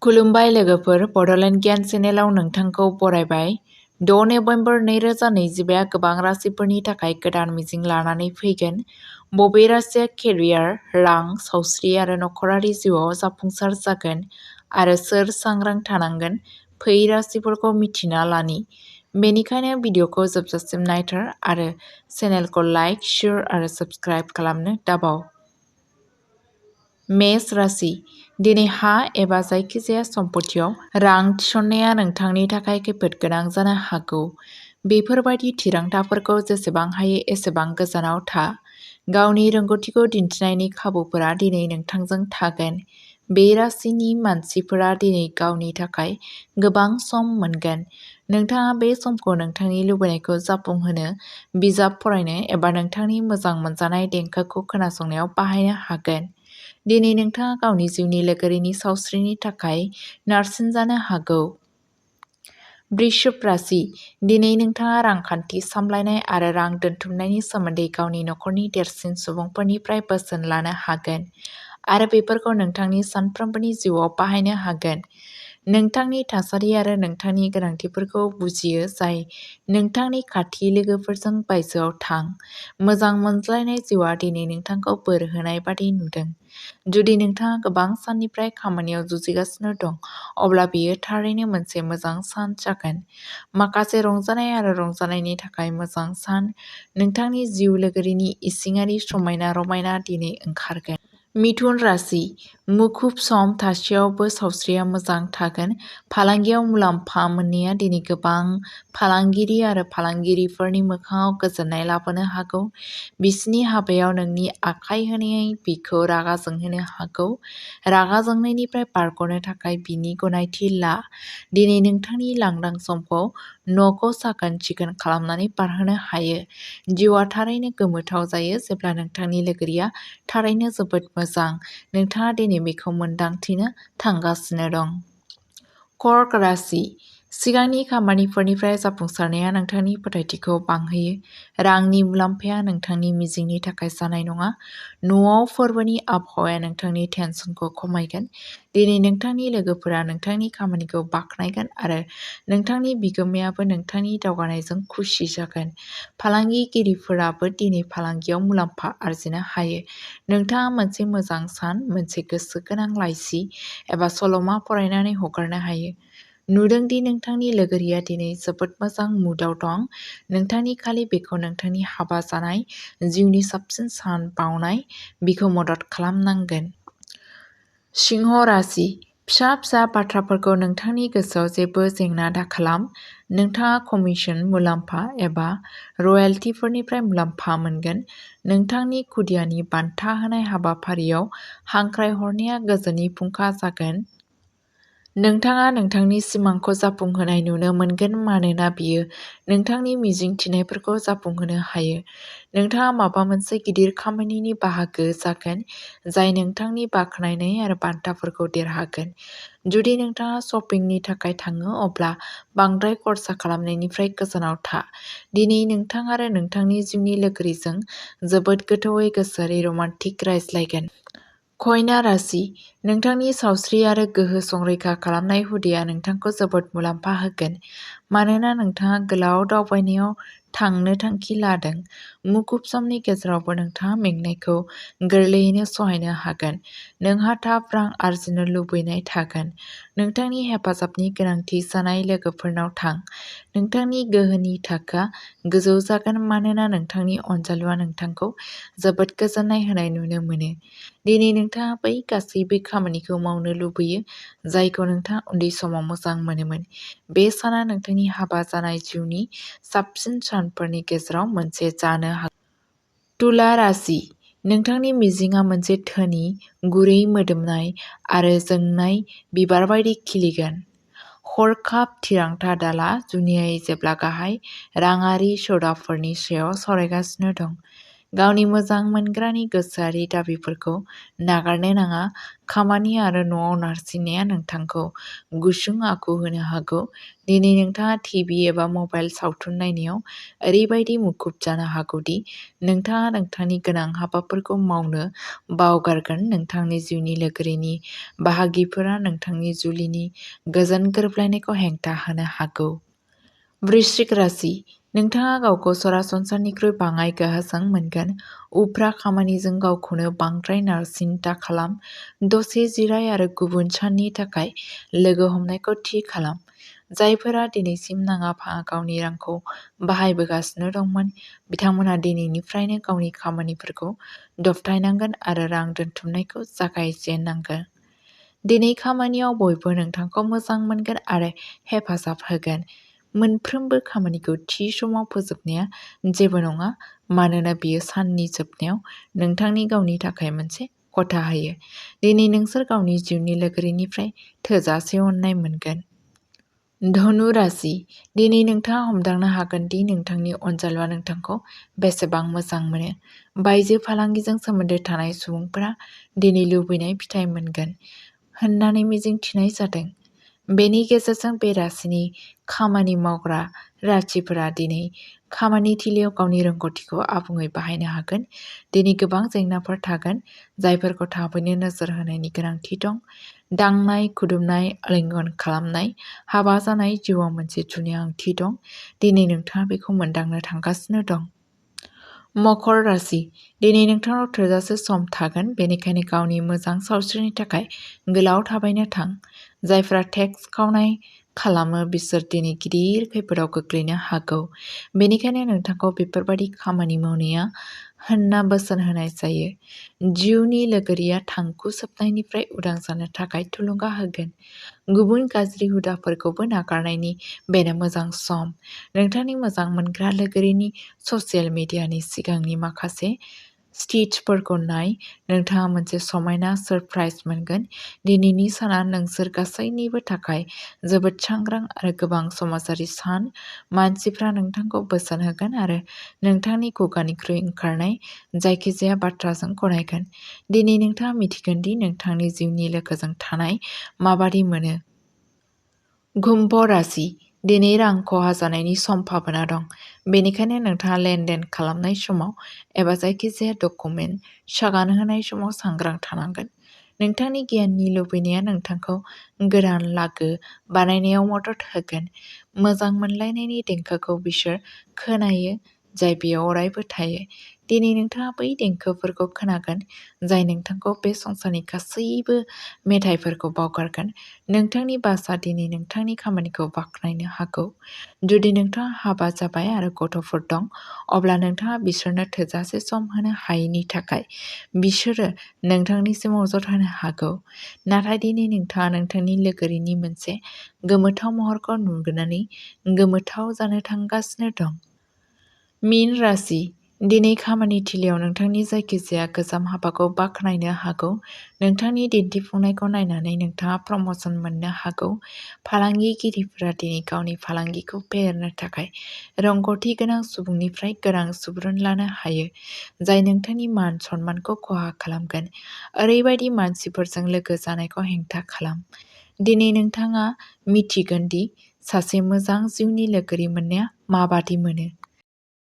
खुलुमबाय लोगोफोर, बड'लेण्ड गियान चेनेलाव नोंथांखौ बरायबाय। 6 नबेम्बर 2025 गोबां राशिफोरनि थाखाय गोदान मिजिं लानानै फैगोन। बबे राशिया केरियार, रां, सावस्रि आरो नखरारि जिउआव जाफुंसार जागोन आरो सोर सांग्रां थानांगोन, फै राशिफोरखौ मिथिना लानि। बेनिखायनो भिडिअखौ जोबजासिम नायथार आरो चेनेलखौ लाइक, शेयार आरो साबस्क्राइब खालामनो दाबाव। मेष राशि। दिनै हा एबा जायखिजाया सम्पथियाव रां थिसननाया नोंथांनि थाखाय खैफोद गोनां जानो हागौ। बेफोरबायदि थिरांथाफोरखौ जेसेबां हायो एसेबां गोजानाव था। गावनि रोंग'थिखौ दिन्थिनायनि खाबुफोरा दिनै नोंथांजों थागोन। बे राशिनि मानसिफोरा दिनै गावनि थाखाय गोबां सम मोनगोन। नोंथाङा बे समखौ नोंथांनि लुबैनायखौ जाफुंहोनो, बिजाब फरायनो एबा नोंथांनि मोजां मोनजानाय देंखोखौ खोनासंनायाव बाहायनो हागोन। दिनै नोंथाङा गावनि जिउनि लोगोरिनि सावस्रिनि थाखाय नारसिनजानो हागौ। वृषभ राशि। दिनै नोंथाङा रांखान्थि सामलायनाय आरो रां दोनथुमनायनि सोमोन्दै गावनि नखरनि देरसिन सुबुंफोरनिफ्राय बोसोन लानो हागोन आरो बेफोरखौ नोंथांनि सानफ्रोमबोनि जिउआव बाहायनो हागोन। नोंथांनि थासारि आरो नोंथांनि गोनांथिफोरखौ बुजियो, जाय नोंथांनि खाथि लोगोफोरजों बायजोआव थां। मोजां मोनज्लायनाय जिउआ दिनै नोंथांखौ बोर होनाय बादि नुदों। जुदि नोंथाङा गोबां साननिफ्राय खामानियाव जुजिगासिनो दं, अब्ला बेयो थारैनो मोनसे मोजां सान जागोन। माखासे रंजानाय आरो रंजानायनि थाखाय मोजां सान। नोंथांनि जिउ लोगोरिनि इसिङारि समायना-रमायना दिनै ओंखारगोन। मिथुन राशि। मुखुब सम थासेयावबो सावस्रिया मोजां थागोन। फालांगियाव मुलाम्फा मोननाया दिनै गोबां फालांगिरि आरो फालांगिरिफोरनि मोखांआव गोजोननाय लाबोनो हागौ। बिसिनि हाबायाव नोंनि आखाय होनाया बिखौ रागा जोंहोनो हागौ। रागा जोंनायनिफ्राय बारग'नो थाखाय बिनि गनायथि ला। दिनै नोंथांनि लांदां समखौ न'खौ साखोन-सिखोन खालामनानै बारहोनो हायो। जिउआ थारैनो गोमोथाव जायो जेब्ला नोंथांनि लोगोरिया थारैनो जोबोद मोजां। नोंथाङा दिनै बेखौ मोनदांथिनो थांगासिनो दं। कर्क राशि। सिगांनि खामानिफोरनिफ्राय जाफुंसारनाया नोंथांनि फोथायथिखौ बांहोयो। रांनि मुलाम्फाया नोंथांनि मिजिंनि थाखाय जानाय नङा। न'आव फोरबोनि आबहावाया नोंथांनि टेनसनखौ खमायगोन। दिनै नोंथांनि लोगोफोरा नोंथांनि खामानिखौ बाख्नायगोन आरो नोंथांनि बिगोमायाबो नोंथांनि दावगानायजों खुसि जागोन। फालांगिगिरिफोराबो दिनै फालांगियाव मुलाम्फा आर्जिनो हायो। नोंथाङा मोनसे मोजां सान, मोनसे गोसो गोनां लाइसि एबा सल'मा फरायनानै हगारनो हायो। नुदों दि नोंथांनि लोगोरिया दिनै जोबोद मोजां मुडआव दं। नोंथांनि खालि बेखौ नोंथांनि हाबा जानाय जिउनि साबसिन सान बावनाय बिखौ मदद खालामनांगोन। सिंह राशि। फिसा-फिसा बाथ्राफोरखौ नोंथांनि गोसोआव जेबो जेंना दाखालाम। नोंथाङा कमिसन, मुलाम्फा एबा रयेल्टिफोरनिफ्राय मुलाम्फा मोनगोन। नोंथांनि खुदियानि बान्था होनाय हाबाफारियाव हांख्रायहरनाया गोजोननि फुंखा जागोन। नोंथाङा नोंथांनि सिमांखौ जाफुंहोनाय नुनो मोनगोन मानोना बेयो नोंथांनि मिजिंथिनायफोरखौ जाफुंहोनो हायो। नोंथाङा माबा मोनसे गिदिर खामानिनि बाहागो जागोन जाय नोंथांनि बाख्नायनाय आरो बान्थाफोरखौ देरहागोन। जुदि नोंथाङा शपिंनि थाखाय थाङो, अब्ला बांद्राय खर्सा खालामनायनिफ्राय गोजानाव था। दिनै नोंथां आरो नोंथांनि जिउनि लोगोरिजों जोबोद गोथौवै गोसोआरि रमान्टिक रायज्लायगोन। कन्या राशि। नोंथांनि सावस्रि आरो गोहो संरैखा खालामनाय हुदाया नोंथांखौ जोबोद मुलाम्फा होगोन मानोना नोंथाङा गोलाव दावबायनायाव थांनो थांखि लादों। मुखुब समनि गेजेरावबो नोंथाङा मेंनायखौ गोरलैयैनो सहायनो हागोन। नोंहा थाब रां आर्जिनो लुबैनाय थागोन। नोंथांनि हेफाजाबनि गोनांथि जानाय लोगोफोरनाव थां। नोंथांनि गोहोनि थाखोआ गोजौ जागोन मानोना नोंथांनि अनजालुआ नोंथांखौ जोबोद गोजोननाय होनाय नुनो मोनो। दिनै नोंथाङा बै गासैबो खामानिखौ मावनो लुबैयो जायखौ नोंथाङा उन्दै समाव मोजां मोनोमोन। बे साना नोंथांनि हाबा जानाय जिउनि साबसिन सानफोरनि गेजेराव मोनसे जानो हागौ। तुला राशि। नोंथांनि मिजिंआ मोनसे धोनि, गुरै मोदोमनाय आरो जोंनाय बिबार बायदि खिलिगोन। हरखाब थिरांथा दाला, जुनियायै जेब्ला गाहाय राङारि सौदाफोरनि सायाव सावरायगासिनो दं। गावनि मोजां मोनग्रानि गोसोआरि दाबिफोरखौ नागारनो नाङा। खामानि आरो न'आव नारसिननाया नोंथांखौ गुसुं आखु होनो हागौ। दिनै नोंथाङा टिभि एबा मबाइल सावथुन नायनायाव ओरैबायदि मुखुब जानो हागौ दि नोंथाङा नोंथांनि गोनां हाबाफोरखौ मावनो बावगारगोन। नोंथांनि जिउनि लोगोरिनि बाहागिफोरा नोंथांनि जुलिनि गोजोन गोरोबलायनायखौ हेंथा होनो हागौ। वृश्चिक राशि, नोंथाङा गावखौ सरासनस्रानिख्रुइ बाङाइ गोहोजों मोनगोन। उफ्रा खामानिजों गावखौनो बांद्राय नारसिन दाखालाम। दसे जिराय आरो गुबुन साननि थाखाय लोगो हमनायखौ थि खालाम। जायफोरा दिनैसिम नाङा-फाङा गावनि रांखौ बाहायबोगासिनो दंमोन, बिथांमोनहा दिनैनिफ्रायनो गावनि खामानिफोरखौ दबथायनांगोन आरो रां दोनथुमनायखौ जागायजेननांगोन। दिनै खामानियाव बयबो नोंथांखौ मोजां मोनगोन आरो हेफाजाब होगोन। मोनफ्रोमबो खामानिखौ थि समाव फोजोबनाया जेबो नङा, मानोना बेयो साननि जोबनायाव नोंथांनि गावनि थाखाय मोनसे खथा होयो। दिनै नोंसोर गावनि जिउनि लोगोरिनिफ्राय थोजासे अननाय मोनगोन। धनु राशि, दिनै नोंथाङा हमदांनो हागोन दि नोंथांनि अनजालुआ नोंथांखौ बेसेबां मोजां मोनो। बायजो फालांगिजों सोमोन्दो थानाय सुबुंफोरा दिनै लुबैनाय फिथाइ मोनगोन होननानै मिजिंथिनाय जादों। बेनि गेजेरजों बे राशिनि खामानि मावग्रा राशिफोरा दिनै खामानि थिलियाव गावनि रोंग'थिखौ आबुङै बाहायनो हागोन। दिनै गोबां जेंनाफोर थागोन, जायफोरखौ थाबैनो नोजोर होनायनि गोनांथि दं। दांनाय, खुदुमनाय, आलिंगन खालामनाय, हाबा जानाय, जिउआव मोनसे जुनिया ओंथि दं। दिनै नोंथाङा बेखौ मोनदांनो थांगासिनो दं। मकर राशि, दिनै नोंथांनाव थोजासे सम थागोन, बेनिखायनो गावनि मोजां सावस्रिनि थाखाय गोलाव थाबायनो थां। जायफोरा टेक्स खावनाय खालामो बिसोर दिनै गिदिर खैफोदाव गोग्लैनो हागौ। बेनिखायनो नोंथांखौ बेफोरबादि खामानि मावनाया होनना बोसोन होनाय जायो। जिउनि लोगोरिया थांखु सोबनायनिफ्राय उदां जानो थाखाय थुलुंगा होगोन। गुबुन गाज्रि हुदाफोरखौबो नागारनायनि बेनो मोजां सम। नोंथांनि मोजां मोनग्रा लोगोरिनि ससियेल मिडियानि सिगांनि माखासे स्टिचफोरखौ नाय। नोंथाङा मोनसे समायना सरप्राइज मोनगोन। दिनैनि साना नोंसोर गासैनिबो थाखाय जोबोद सांग्रां आरो गोबां समाजारि सान। मानसिफ्रा नोंथांखौ बोसोन होगोन आरो नोंथांनि खुगानिफ्राय ओंखारनाय जायखिजाया बाथ्राजों गनायगोन। दिनै नोंथाङा मिथिगोन दि नोंथांनि जिउनि लोगोजों थानाय माबादि मोनो। कुम्भ राशि, दिनै रां खहा जानायनि सम्भाबना दं। बेनिखायनो नोंथाङा लेनदेन खालामनाय समाव एबा जायखिजाया डकुमेन्ट सागान होनाय समाव सांग्रां थानांगोन। नोंथांनि गियाननि लुबैनाया नोंथांखौ गोदान लागो बानायनायाव मदद होगोन। मोजां मोनलायनायनि देंखोखौ बिसोर खोनायो जाय बेयाव अरायबो थायो। दिनै नोंथाङा बै देंखोफोरखौ खोनागोन जाय नोंथांखौ बे संसारनि गासैबो मेथाइफोरखौ बावगारगोन। नोंथांनि बासआ दिनै नोंथांनि खामानिखौ बाख्नायनो हागौ। जुदि नोंथाङा हाबा जाबाय आरो गथ'फोर दं, अब्ला नोंथाङा बिसोरनो थोजासे सम होनो हायैनि थाखाय बिसोरो नोंथांनिसिम अजद होनो हागौ। नाथाय दिनै नोंथाङा नोंथांनि लोगोरिनि मोनसे गोमोथाव महरखौ नुनानै गोमोथाव जानो थांगासिनो दं। मीन राशि, दिनै खामानि थिलियाव नोंथांनि जायखिजाया गोजाम हाबाखौ बाख्नायनो हागौ। नोंथांनि दिन्थिफुंनायखौ नायनानै नोंथाङा प्रम'शन मोननो हागौ। फालांगिगिरिफोरा दिनै गावनि फालांगिखौ फेहेरनो थाखाय रोंग'थि गोनां सुबुंनिफ्राय गोनां सुबुरुन लानो हायो, जाय नोंथांनि मान-सन्मानखौ खहा खालामगोन। ओरैबायदि मानसिफोरजों लोगो जानायखौ हेंथा खालाम। दिनै नोंथाङा मिथिगोन दि सासे मोजां जिउनि लोगोरि मोननाया माबादि मोनो।